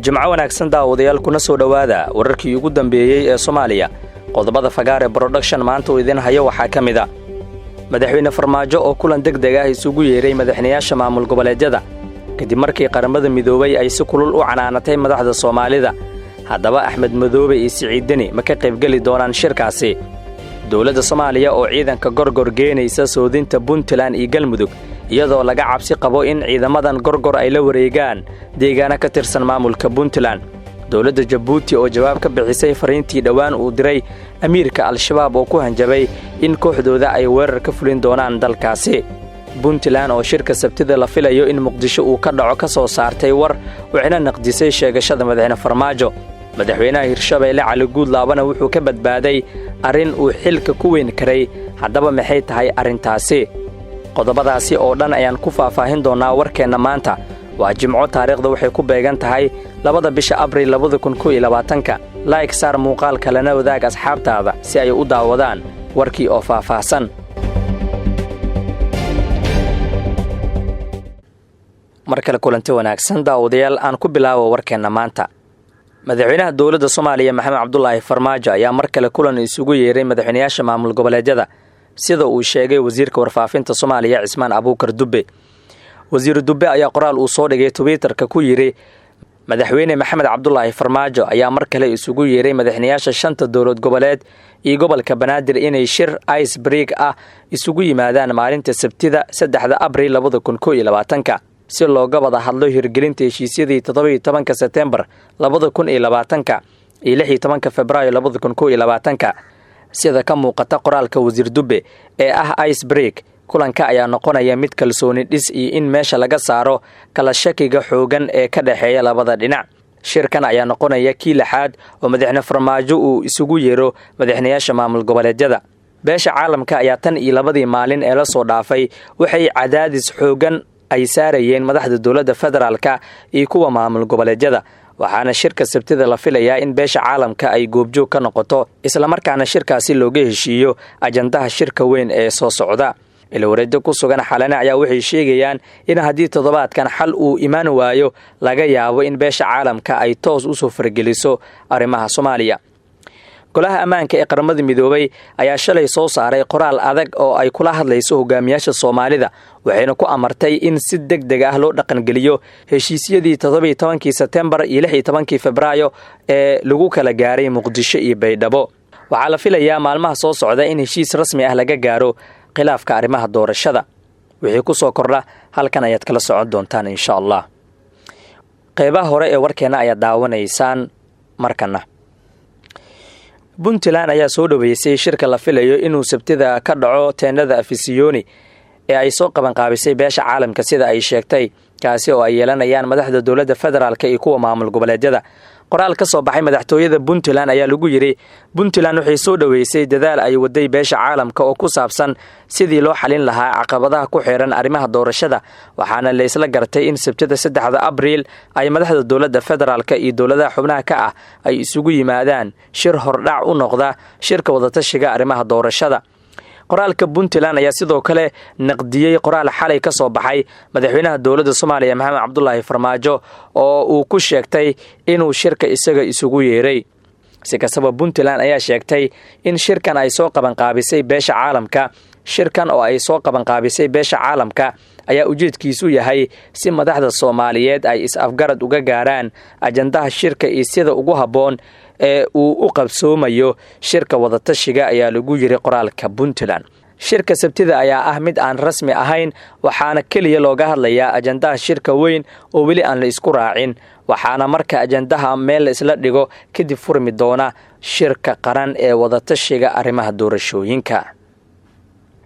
Jimco wanaagsan daawadayaal, kuna soo dhowaada wararkii ugu dambeeyey ee Soomaaliya. Qodobada Fagaare Production maanta uu idin hayo waxaa ka mid a Madaxweyne Farmaajo oo kulan deg deg ah isugu yeeray madaxweynayaasha maamul goboleedyada kadib markii Qaramada Midoobay ay si kulul u canaanatay madaxda Soomaalida. Haddaba, Axmed Madoobe iyo Siciid Deni ma ka qaybgeli doonaan shirkaasi? Dowladda Soomaaliya oo ciidanka Gorgor geenaysa soodinta Puntland iyo Galmudug, iyadoo laga cabsi qabo in ciidamadan Gorgor ay la wareegaan deegaano ka tirsan maamulka Puntland. Dowladda Jabuuti oo jawaab ka bixisay fariintii dhowaan uu diray amiirka Al-Shabaab oo ku hanjabay in kooxdooda ay weerar ka fulin doonaan dalkaasi. Puntland oo shirka Sabtida la filayo in Muqdisho uu ka dhaco ka soo saartay war, waxayna naqdisay sheegashada Madaxweyne Farmaajo. Madaxweynaha Hirshabeelle Cali Guudlaabana wuxuu ka badbaaday arrin uu xilka ku weyn karay. Haddaba, maxay tahay arrintaasi? Qodobadaasi oo dhan ayaan ku faahfaahin doonnaa warkeenna maanta. Waa Jimco, taariikhda waxay ku beegan tahay 2-da bisha Abriil 2021-ka. Like saar muuqaalka, lana wadaag asxaabtaada si ay u daawadaan warkii oo faahfaahsan. Mar kale kulanti wanaagsan daawadayaal, aan ku bilaabo warkeenna maanta. Madaxweynaha dowladda Soomaaliya Maxamed Cabdulaahi Farmaajo ayaa mar kale kulan isugu yeeray madaxweynayaasha maamul goboleedyada, sida uu sheegay wasiirka warfaafinta Soomaaliya Cismaan Abuukar Dubbe. Wasiir Dubbe ayaa qoraal uu soo dhigay Twitterka ku yidhi: "Madaxweyne Maxamed Cabdulaahi Farmaajo ayaa mar kale isugu yeeray madaxweynayaasha shanta dowlad goboleed iyo gobolka Banaadir inay shir ice break ah isugu yimaadaan maalinta Sabtida, 3-da Abriil 2021-ka, si looga wada hadlo hirgelinta heshiisyadii 17-ka Sebtembar 2020-ka iyo 16-ka Februaayo 2021-ka." Sida ka muuqata qoraalka wasiir Dubbe ee ah ice break, kulanka ayaa noqonaya mid kalsooni dhis iyo in meesha laga saaro kala shakiga xoogan ee ka dhexeeya labada dhinac. Shirkan ayaa noqonaya kii lixaad oo Madaxweyne Farmaajo uu isugu yeero madaxweynayaasha maamul goboleedyada. Beesha caalamka ayaa tan iyo labadii maalin ee la soo dhaafay waxay cadaadis xoogan ay saarayeen madaxda dowladda federaalka iyo kuwa maamul goboleedyada, waxaana shirka Sabtida la filayaa in beesha caalamka ay goobjoog ka noqoto, islamarkaana shirkaasi looga heshiiyo ajandaha shirka weyn ee soo socda. Ilwareedyo ku sugan Xalane ayaa waxay sheegayaan in haddii toddobaadkan xal uu imaan waayo, laga yaabo in beesha caalamka ay toos usoo fargeliso arrimaha Soomaaliya. Golaha Ammaanka ee Qaramada Midoobay ayaa shalay soo saaray qoraal adag oo ay kula hadlayso hogaamiyaasha Soomaalida, waxayna ku amartay in si deg deg ah loo dhaqangeliyo heshiisyadii 17-kii Sebtembar iyo 16-kii Febraayo ee lagu kala gaaray Muqdisho iyo Baydhabo. Waxaa la filayaa maalmaha soo socda in heshiis rasmi ah laga gaaro khilaafka arrimaha doorashada. Wixii ku soo kordha halkan ayaad kala socon doontaan, insha Allah. Qeybaha hore ee warkeenna ayaad daawanaysaan. Markana, Puntland ayaa soo dhoweysay shirka la filayo inuu Sabtida ka dhaco teendhada Afisiyoni ee ay soo qabanqaabisay beesha caalamka, sida ay sheegtay, kaasi oo ay yeelanayaan madaxda dowladda federaalka iyo kuwa maamul goboleedyada. Qoraal ka soo baxay madaxtooyada Puntland ayaa lagu yidhi: "Puntland waxay soo dhoweysay dadaal ay waday beesha caalamka oo ku saabsan sidii loo xalin lahaa caqabadaha ku xiran arrimaha doorashada, waxaana laysla gartay in Sabtida, 3-da Abriil, ay madaxda dowladda federaalka iyo dowladaha xubnaha ka ah ay isugu yimaadaan shir hordhac u noqda shirka wadatashiga arrimaha doorashada." Qoraalka Puntland ayaa sidoo kale naqdiyey qoraal xalay ka soo baxay madaxweynaha dowladda Soomaaliya Maxamed Cabdulaahi Farmaajo oo uu ku sheegtay inuu shirka isaga isugu yeeray. Si kastaba, Puntland ayaa sheegtay in shirkan ay soo qabanqaabisay beesha caalamka. Shirkan oo ay soo qabanqaabisay beesha caalamka ayaa ujeedkiisu yahay si madaxda Soomaaliyeed ay is-afgarad uga gaaraan ajandaha shirka iyo sida ugu habboon ee uu u qabsoomayo shirka wadatashiga, ayaa lagu yiri qoraalka Puntland. Shirka Sabtida ayaa ah mid aan rasmi ahayn, waxaana keliya looga hadlayaa ajandaha shirka weyn oo weli aan la isku raacin, waxaana marka ajandaha meel la isla dhigo kadib furmi doona shirka qaran ee wadatashiga arrimaha doorashooyinka.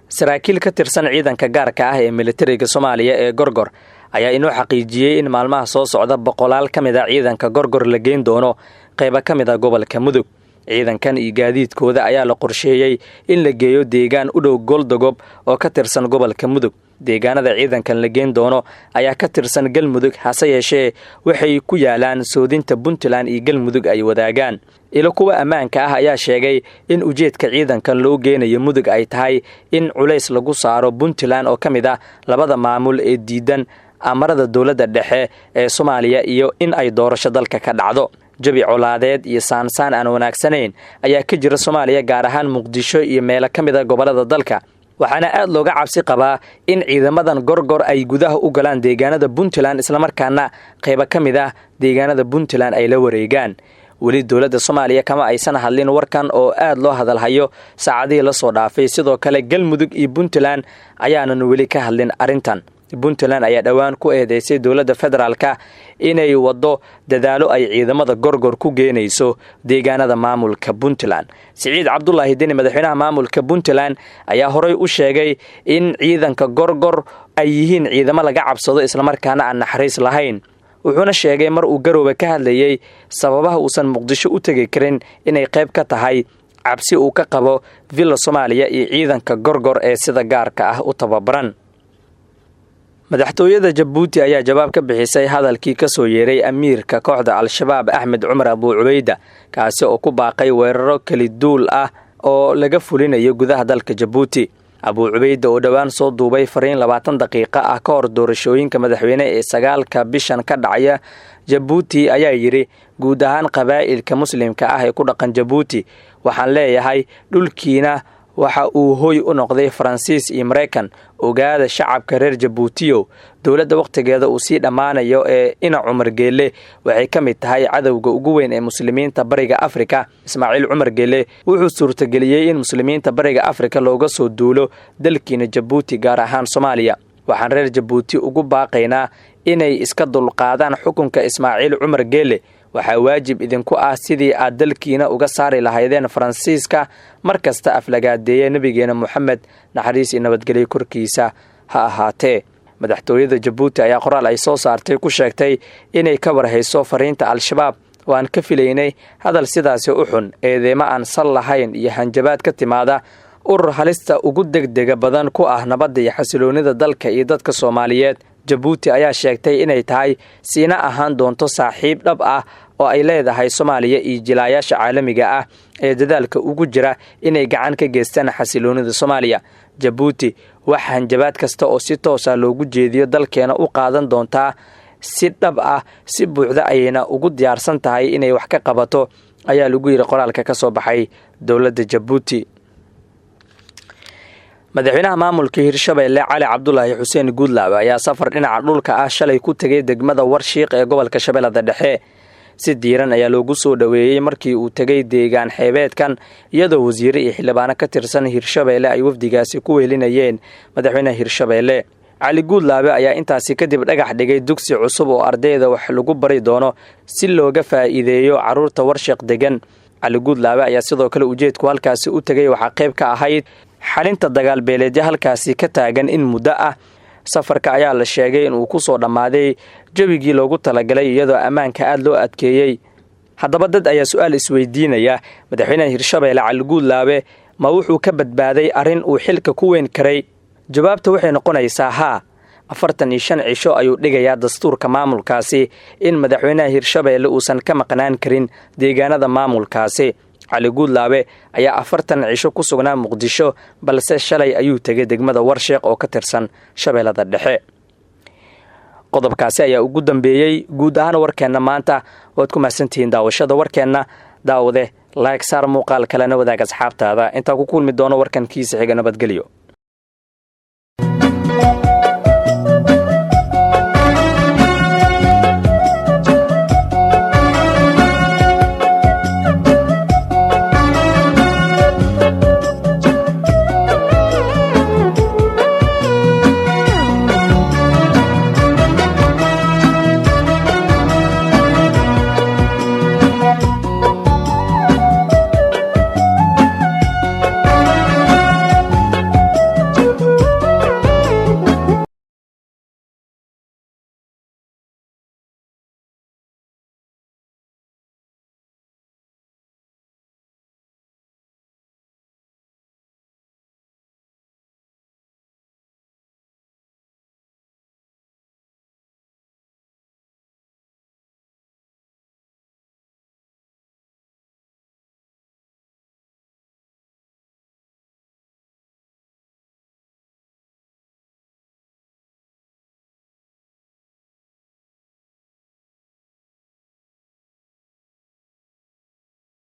Saraakiil ka tirsan ciidanka gaarka ah ee militariga Soomaaliya ee Gorgor ayaa inoo xaqiijiyey in maalmaha soo socda boqolaal ka mid a ciidanka Gorgor la geyn doono qaybo ka mid a gobolka Mudug. Ciidankan iyo gaadiidkooda ayaa la qorsheeyey in la geeyo deegaan u dhow Goldogob oo ka tirsan gobolka Mudug. Deegaanada ciidankan la geen doono ayaa ka tirsan Galmudug, hase yeeshee waxay ku yaalaan soodinta Puntland iyo Galmudug ay wadaagaan. Ilo kuwa ammaanka ah ayaa sheegay in ujeedka ciidankan loo geenayo Mudug ay tahay in culays lagu saaro Puntland oo ka mid ah labada maamul ee diidan amarada dowladda dhexe ee Soomaaliya iyo in ay doorasho dalka ka dhacdo. Jabi colaadeed iyo saansaan aan wanaagsanayn ayaa ka jira Soomaaliya, gaar ahaan Muqdisho iyo meelo ka mid a gobollada dalka, waxaana aad looga cabsi qabaa in ciidamadan Gorgor ay gudaha u galaan deegaanada Puntland, islamarkaana qaybo ka mid ah deegaanada Puntland ay la wareegaan. Weli dowladda Soomaaliya kama aysan hadlin warkan oo aad loo hadalhayo saacadihii lasoo dhaafay. Sidoo kale Galmudug iyo Puntland ayaanan weli ka hadlin arrintan. Puntland ayaa dhowaan ku eedeysay dowladda federaalka inay waddo dadaalo ay ciidamada Gorgor ku geenayso deegaanada maamulka Puntland. Siciid Cabdulaahi Deni, madaxweynaha maamulka Puntland, ayaa horey u sheegay in ciidanka Gorgor ay yihiin ciidamo laga cabsado islamarkaana aan naxariis lahayn. Wuxuuna sheegay mar uu Garoobe ka hadlayey sababaha uusan Muqdisho u tegi karin inay qayb ka tahay cabsi uu ka qabo Villa Soomaaliya iyo ciidanka Gorgor ee sida gaarka ah u tababaran. Madaxtooyada Jabuuti ayaa jawaab ka bixisay hadalkii ka soo yeeray amiirka kooxda Al-Shabaab Axmed Cumar Abuu Cubeyda, kaasi oo ku baaqay weeraro keli duul ah oo laga fulinayo gudaha dalka Jabuuti. Abuu Cubeyda oo dhowaan soo duubay fariin 20 daqiiqo ah ka hor doorashooyinka madaxweyne ee 9-ka bishan ka dhacaya Jabuuti ayaa yidhi: guud ahaan qabaa'ilka muslimka ah ee ku dhaqan Jabuuti waxaan leeyahay, dhulkiina waxa uu hoy u noqday Faransiis iyo Maraykan. Ogaada shacabka reer Jabuutiyow, dowladda wakhtigeeda uu sii dhammaanayo ee Ina Cumar Geelle waxay ka mid tahay cadowga ugu weyn ee muslimiinta Bariga Afrika. Ismaaciil Cumar Geelle wuxuu suurtageliyey in muslimiinta Bariga Afrika looga soo duulo dalkiina Jabuuti, gaar ahaan Soomaaliya. Waxaan reer Jabuuti ugu baaqaynaa inay iska dulqaadaan xukunka Ismaaciil Cumar Geelle. Waxaa waajib idinku ah sidii aad dalkiina uga saari lahaydeen Faransiiska mar kasta aflagaadeeya nebigeena Moxamed, naxariis iyo nabadgelyo korkiisa ha ahaatee. Madaxtooyada Jabuuti ayaa qoraal ay soo saartay ku sheegtay inay ka warhayso fariinta Al-Shabaab. Waan ka filaynay hadal sidaasi u xun, eedeemo aan sal lahayn iyo hanjabaad ka timaada urur halista ugu degdega badan ku ah nabadda iyo xasiloonida dalka iyo dadka Soomaaliyeed. Jabuuti ayaa sheegtay inay tahay siina ahaan doonto saaxiib dhab ah oo ay leedahay Soomaaliya iyo jilaayaasha caalamiga ah ee dadaalka ugu jira inay gacan ka geystaan xasiloonida Soomaaliya. Jabuuti wax hanjabaad kasta oo si toosa loogu jeediyo dalkeena u qaadan doontaa si dhab ah, si buuxda ayayna ugu diyaarsan tahay inay wax ka qabato, ayaa lagu yidhi qoraalka ka soo baxay dowladda Jabuuti. Madaxweynaha maamulka Hirshabeelle Cali Cabdulaahi Xuseen Guudlaabe ayaa safar dhinaca dhulka ah shalay ku tegay degmada Warshiiq ee gobolka Shabeellada Dhexe. Si diiran ayaa loogu soo dhoweeyey markii uu tegay deegaan xeebeedkan, iyadoo wasiire iyo xildhibaano ka tirsan Hirshabeelle ay wafdigaasi ku wehelinayeen madaxweynaha Hirshabeelle. Cali Guudlaabe ayaa intaasi kadib dhagax dhigay dugsi cusub oo ardayda wax lagu bari doono si looga faa'iideeyo carruurta Warshiiq degan. Cali Guudlaabe ayaa sidoo kale ujeedku halkaasi u tegay waxaa qayb ka ahayd xalinta dagaal beeleedya halkaasi ka taagan in muddo ah. Safarka ayaa la sheegay inuu ku soo dhammaaday jawigii loogu talagalay, iyadoo ammaanka aada loo adkeeyey. Haddaba dad ayaa su-aal isweydiinaya: madaxweynaha Hirshabeelle Cali Guudlaabe ma wuxuu ka badbaaday arrin uu xilka ku weyn karay? Jawaabta waxay noqonaysaa haa. 45 cisho ayuu dhigayaa dastuurka maamulkaasi in madaxweynaha Hirshabeelle uusan ka maqnaan karin deegaanada maamulkaasi. Cali Guudlaabe ayaa 40 cisho ku sugnaa Muqdisho, balse shalay ayuu tegay degmada Warsheeq oo ka tirsan Shabeellada Dhexe. Qodobkaasi ayaa ugu dambeeyey guud ahaan warkeenna maanta. Waad ku mahadsantihiin daawashada warkeenna. Daawade, like saar, muuqaal kalena wadaag asxaabtaada. Intaa ku kulmi doono warkan kiisa xiga, nabadgelyo.